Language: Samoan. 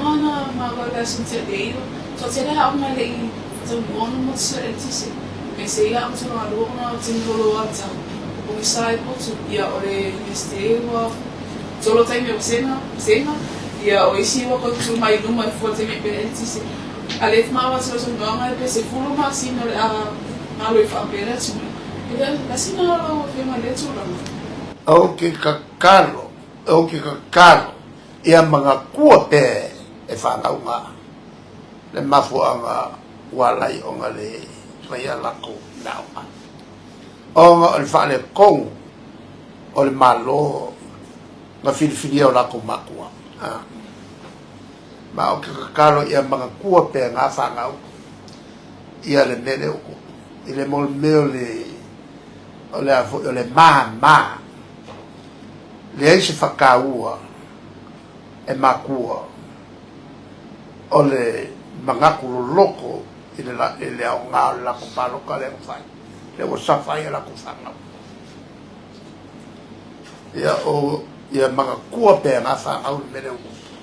Afioga na maua i le aso na tea nei, ua toatele aoga e le i faataunua ona motu le eletise. Aemaise ai aoga tulagalua ona o taimi loloa o le tau. O pogisa ai potu, ia o le Iunivesite ua solo taimi o vasega, vasega, ia o isi ua toe tutu mai i luma e fua i le taimi e pea le eletise. A le maua atu i lau saunoaga pe 10 masina o le a galo ai faapea le atunuu. E le o lasina lau Afioga i lea tulaga. Ou te tatalo, ou te tatalo ia manatua pea e fanau na le mafuaaga ua ala ai ona le faia latou meaaoga, ona o le faaletonu o le Malo na filifilia o latou matua. Ma ou te tatalo ia manatua pea e na fanau ia le mea lea ua tupu i le mea o le o le a foi o le māmā. Leai se faataua e makua o le manatu loloto i le, i le aoga o le latou palota lea na fai, lea ua safa ai a latou fanau. Ia, o, ia manatua pea e na fanau le mea lea ua tupu.